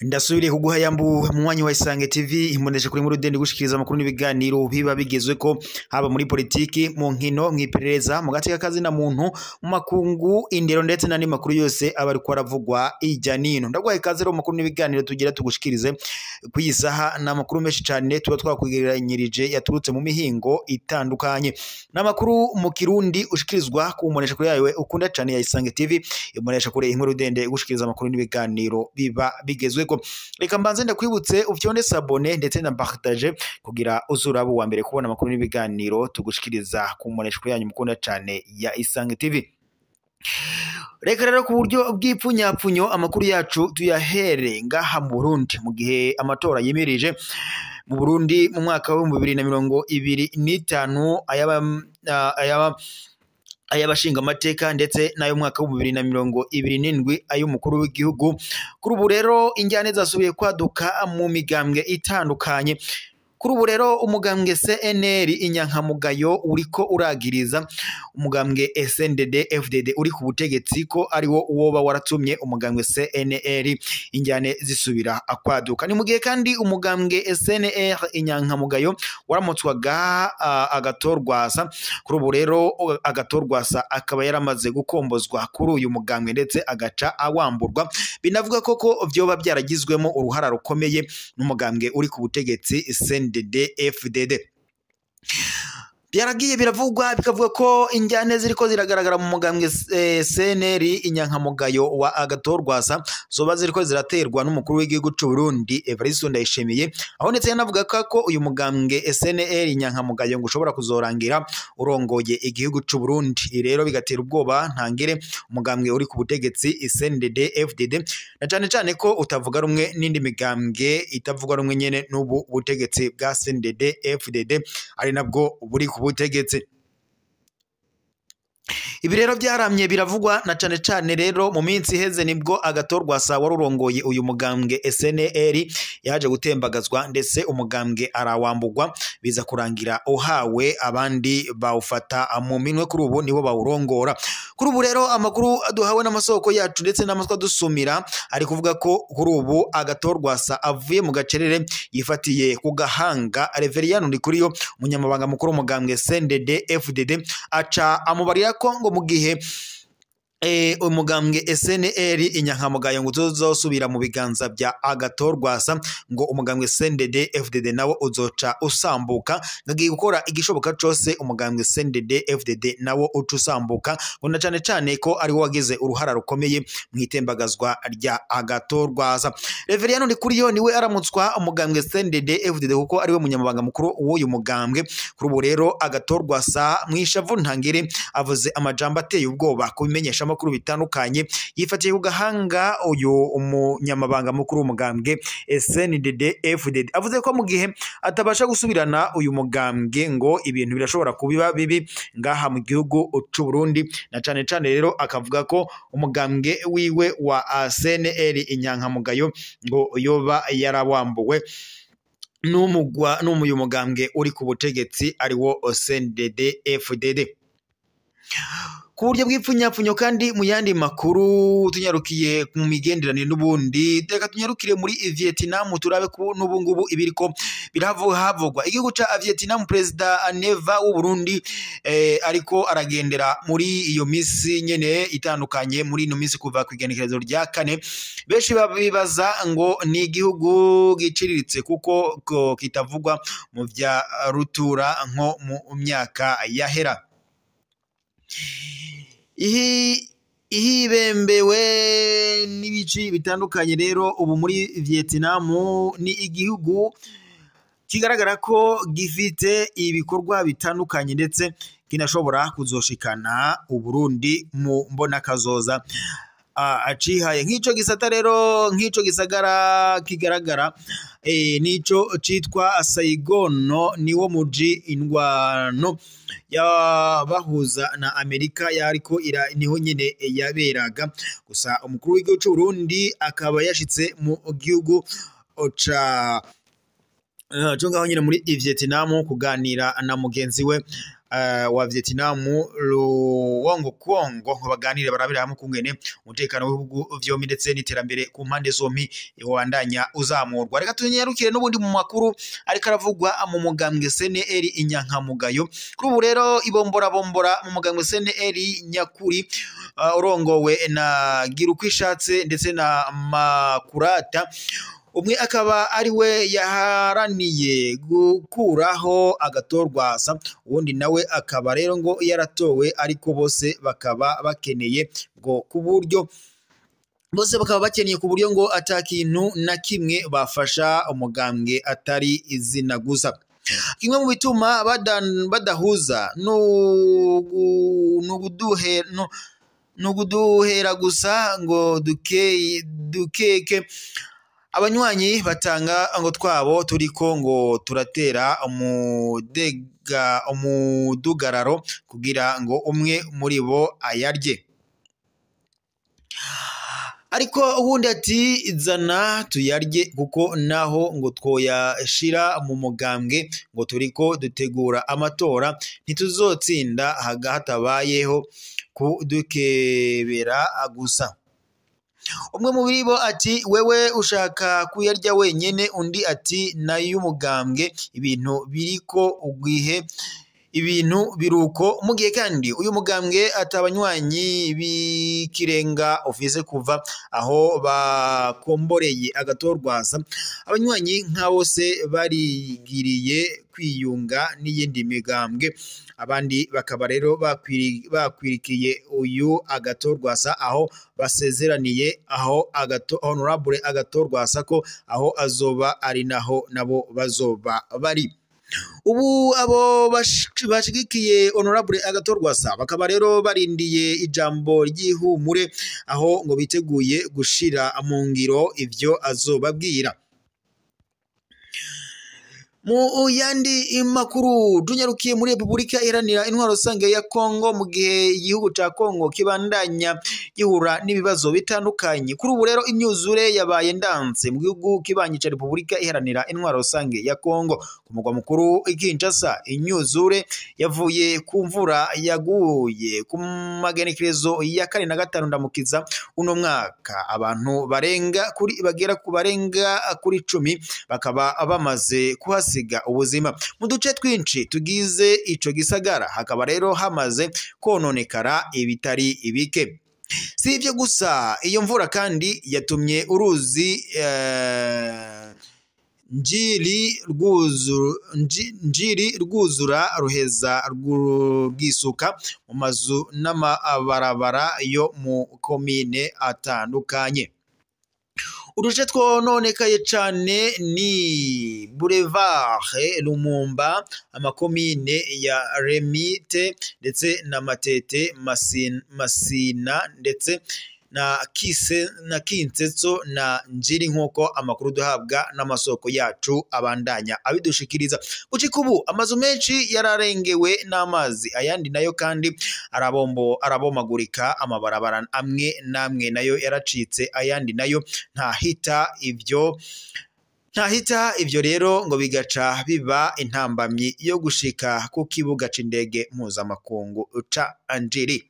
Ndasubiriye kuguha yambu munywanyi wa Isange TV imbonesha kuri murudende gushikiriza amakuru n'ibiganiro biba bigezweko haba muri politiki, mu nkino, mw'iperereza, mu gateka kazi na muntu, mu makungu, indero ndetse n'andi makuru yose aba ariko aravugwa ijya nino. Ndaguhaye ikaze rero mu makuru n'ibiganiro tugira tugushikirize kuyisaha n'amakuru menshi cyane tuba twakwigereranyirije yaturutse mu mihingo itandukanye. N'amakuru mu Kirundi ushikirizwa ku mbonesha kuri yawe ukunda cyane ya Isange TV, imbonesha kuri inkuru dende gushikiriza amakuru n'ibiganiro biba bigezweko. Reka mbanze ndakwibutse ufyonde sabone ndetse na partage kugira uzurabo wa mbere kubona amakuru n'ibiganiro tugushikiriza ku mbonesha kuri yanyu mukunda cyane ya Isange TV. Reka rero ku buryo bw'ipfunyapfunyo amakuru yacu tuyahere ngaha mu Burundi mu gihe amatora yimirije mu Burundi mu mwaka wa 2025 ayaba ayabashinga amateka ndetse nayo mwaka wa 2027 ay'umukuru w'igihugu. Kuri ubu rero injyane zasubiye kwaduka mu migambwe itandukanye. Kuri ubu rero umugambwe CNL inyankamugayo uriko uragiriza umugambwe SNDD FDD uri ku butegetsi ko ariwo woba waratumye umugambwe CNL injyane zisubira akwaduka. Ni mugihe kandi umugambwe SNR inyankamugayo waramutswaga agatorwasa. Kuri ubu rero agatorwasa akaba yaramaze gukombozwa kuri uyu mugambwe ndetse agaca awamburwa. Binavuga koko vyoba byaragizwemo uruhara rukomeye n'umugambwe uri ku butegetsi SNDD FDD. Byaragiye biravugwa bikavuga ko injyane ziriko ziragaragara mu mugambwe CNL inyankamugayo wa agatorwasa zoba ziriko ziraterwa n'umukuru w'igihugu c'u Burundi Evariste Ndayishimiye, aho ndetse yanavuga ko uyu mugambwe SNL inyankamugayo ngo ushobora kuzorangira urongoye igihugu c'u Burundi. Rero bigatera ubwoba ntangere umugambwe uri ku butegetsi SNDD FDD, na cane cane ko utavuga rumwe n'indi migambwe itavuga rumwe nyene n'ubu butegetsi bwa SNDD FDD ari nabwo buri ku butegetsi. Ibi rero byaramye biravugwa na cane cane rero mu minsi iheze nibwo agatorwasa warurongoye uyu mugambwe SNL yaje gutembagazwa ndetse umugambwe arawambugwa biza kurangira uhawe abandi bawufata mu minwe, kuri ubu nibo bawurongora. Kuri ubu rero amakuru duhawe n'amasoko yacu ndetse n'amatwa dusumira ari kuvuga ko kuri ubu agatorwasa avuye mu gacerere yifatiye ku gahanga Reverien Ndikuriyo umunyamabanga mukuru w'umugambwe SNDD FDD aca amubarira ko ngo mu gihe umugambwe SNL inyankamugayo ngo uzosubira mu biganza bya agatorwasa ngo umugambwe SNDD FDD nawo uzoca usambuka, ngagiye gukora igishoboka cose umugambwe SNDD FDD nawo uca usambuka, ngo na cane cane ko ari wo wagize uruhara rukomeye mu itembagazwa rya agatorwasa. Reverien Ndikuriyo niwe aramutswa umugambwe SNDD FDD kuko ari we munyamabanga mukuru w'uyu mugambwe. Kuri ubu rero agatorwasa mwishavu ntangere avuze amajambo ateye ubwoba kubimenyesha amakuru bitandukanye, yifatiye ku gahanga uyu umunyamabanga mukuru w'umugambwe SNDD FDD, avuze ko mu gihe atabasha gusubirana uyu mugambwe ngo ibintu birashobora kubiba bibi ngaha mu gihugu c'u Burundi, na cane cane rero akavuga ko umugambwe wiwe wa CNL inyankamugayo ngo yoba yarawambuwe n'umugwa n'umuyu mugambwe uri ku butegetsi ari wo SNDD FDD. Ku buryo bw'ipfunyapfunyo kandi mu yandi makuru tunyarukiye mu migenderanire n'ubundi, reka tunyarukire muri Vietnam turabe ko n'ubu ngubu ibiriko biravugwa. Igihugu ca Vietnam President Neva w'u Burundi ariko aragendera muri iyo misi nyene itandukanye muri ino misi kuva ku igenekerezo rya kane. Benshi babibaza ngo ni igihugu giciriritse kuko kitavugwa mu vya rutura nko mu myaka yahera. Ihibembewe n'ibici bitandukanye rero ubu muri Vietnam ni igihugu kigaragara ko gifite ibikorwa bitandukanye ndetse kinashobora kuzoshikana Uburundi mu mbona kazoza acihaye nk'ico gisata rero nk'ico gisagara kigaragara nico citwa Saigon, niwo muji indwano yabahuza na Amerika yariko ira niho nyene yaberaga. Gusa umukuru w'igihugu c'u Burundi akaba yashitse mu gihugu ca cyo ngaho nyine muri Vietnam kuganira na mugenzi we wa Vietnam Luong Cuong ngo baganire barabira hamwe kungene umutekano w'ibihugu vyombi ndetse n'iterambere ku mpande zombi wandanya uzamurwa. Reka tunyarukire n'ubundi mu makuru ariko aravugwa mu mugambwe CNL inyankamugayo. Kuri ubu rero ibombora bombora mu mugambwe CNL nyakuri urongowe na Girukwishatse ndetse na Makurata, umwe akaba ari we yaharaniye gukuraho agatorwasa, uwundi nawe akaba rero ngo yaratowe, ariko bose bakaba bakeneye ngo ku buryo bose bakaba bakeneye ku buryo ngo atakintu na kimwe bafasha umugambwe atari izina gusa. Kimwe mu bituma badahuza nuguduhera gusa ngo dukeke abanywanyi batanga ngo twabo turiko ngo turatera umudugararo kugira ngo umwe muri bo ayarye. Ariko ubundi ati zana tuyarye kuko naho ngo twoyashira mu mugambwe ngo turiko dutegura amatora ntituzotsinda hatabayeho kudukebera gusa. Umwe mu biribo ati wewe ushaka kuyarya wenyene, undi ati nay'umugambwe ibintu biriko ugwihe ibintu biruko. Mu gihe kandi uyu mugambwe atabanywanyi b'ikirenga ofise kuva aho bakomboreye agatorwasa, abanywanyi nka bose barigiriye kwiyunga n'iyindi migambwe, abandi bakaba rero bakwirikiye uyu agatorwasa aho basezeraniye aho honorable agatorwasa ko aho azoba ari naho nabo bazoba bari. Ubu abo bashigikiye honorable agatorwasa bakaba rero barindiye ijambo ry'ihumure aho ngo biteguye gushira mu ngiro ivyo azobabwira. Mu yandi makuru tunyarukiye muri Republika Iharanira Intwaro Rusange ya Kongo, mu gihe igihugu ca Kongo kibandanya gihura n'ibibazo bitandukanye. Kuri ubu rero imyuzure yabaye ndanse mu gihugu kibanyi ca Republika Iharanira Intwaro Rusange ya Kongo. Ku mugwa mukuru Kinshasa, imyuzure yavuye ku mvura yaguye ku magenekerezo ya 4 na 5 ndamukiza uno mwaka. Abantu barenga kuri bagera ku barenga kuri 10 bakaba bamaze kuhasiga ubuzima mu duce twinshi tugize ico gisagara, hakaba rero hamaze kononekara ibitari ibike. Si ibyo gusa, iyo mvura kandi yatumye uruzi Njiri rwuzura ruheza rwisuka mu mazu n'amabarabara yo mu komine atandukanye. Uduce twononekaye cane ni Boulevard Lumumba, amakomine ya Remite ndetse na Matete, Masina ndetse na Kise na Kinsetso na Njiri, nkuko amakuru duhabwa n'amasoko yacu abandanya abidushikiriza. Gushika ubu amazu menshi yararengewe n'amazi, ayandi nayo kandi arabomagurika, amabarabara amwe namwe nayo yaracitse, ayandi nayo ntahita ivyo rero ngo bigaca biba intambamyi yo gushika ku kibuga c'indege mpuzamakungu ca Njiri.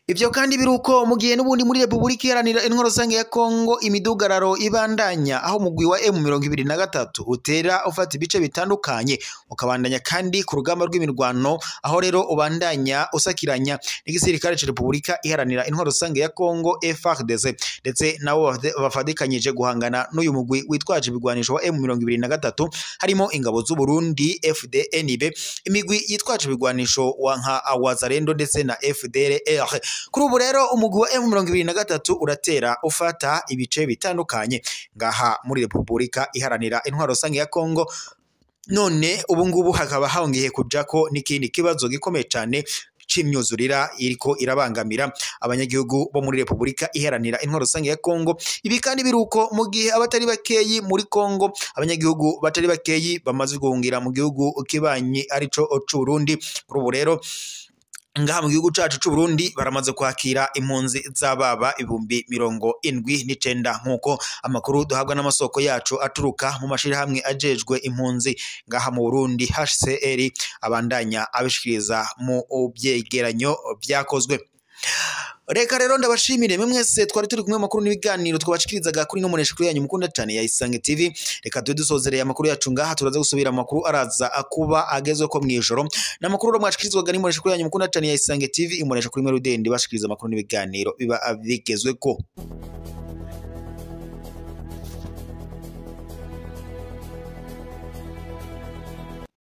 Ivyo kandi biruko mu gihe n'ubundi muri Republika Iharanira Intwaro Rusange ya Kongo imidugararo ibandanya, aho mugwi wa M23 utera ufata ibice bitandukanye, ukabandanya kandi ku rugamba rw'imirwano, aho rero ubandanya usakiranya n'igisirikare ca Republika Iharanira Intwaro Rusange ya Kongo FARDC, ndetse nabo bafadikanyije guhangana n'uyu mugwi witwaje ibigwanisho wa M23, harimo ingabo z'u Burundi FDNB, imigwi yitwaje ibigwanisho wa nka Wazalendo ndetse na FDLR. Kuri ubu rero umugwi wa M23 uratera ufata ibice bitandukanye ngaha muri Republika Iharanira Intwaro Rusange ya Kongo. None ubu ngubu hakaba hongeye kujako n'ikindi kibazo gikomeye cane c'imyuzurira iriko irabangamira abanyagihugu bo muri Republika Iharanira Intwaro Rusange ya Kongo. Ibi kandi biruko mu gihe abatari bakeyi muri Kongo, abanyagihugu batari bakeyi bamaze guhungira mu gihugu kibanyi arico c'Uburundi. Kuri ubu rero Ngaha mu gihugu cacu c'u Burundi baramaze kwakira impunzi z'ababa 79,000 nkuko amakuru duhabwa n'amasoko yacu aturuka mu mashirahamwe ajejwe impunzi ngaha mu Burundi HCR abandanya abishikiriza mu byegeranyo vyakozwe. Reka rero ndabashimire mwe mwese twari turi kumwe makuru n'ibiganiro twabashikirizaga kuri no munesha yanyu mukunda cyane ya Isange TV. Reka tube dusozereye amakuru yacu ngaha, turaza gusubira amakuru araza akuba agezwe ko mwijoro n'amakuru ro mwashikirizwaga ni munesha yanyu mukunda cyane ya Isange TV, imunesha kuri mwe rudende bashikiriza amakuru n'ibiganiro biba bigezwe ko.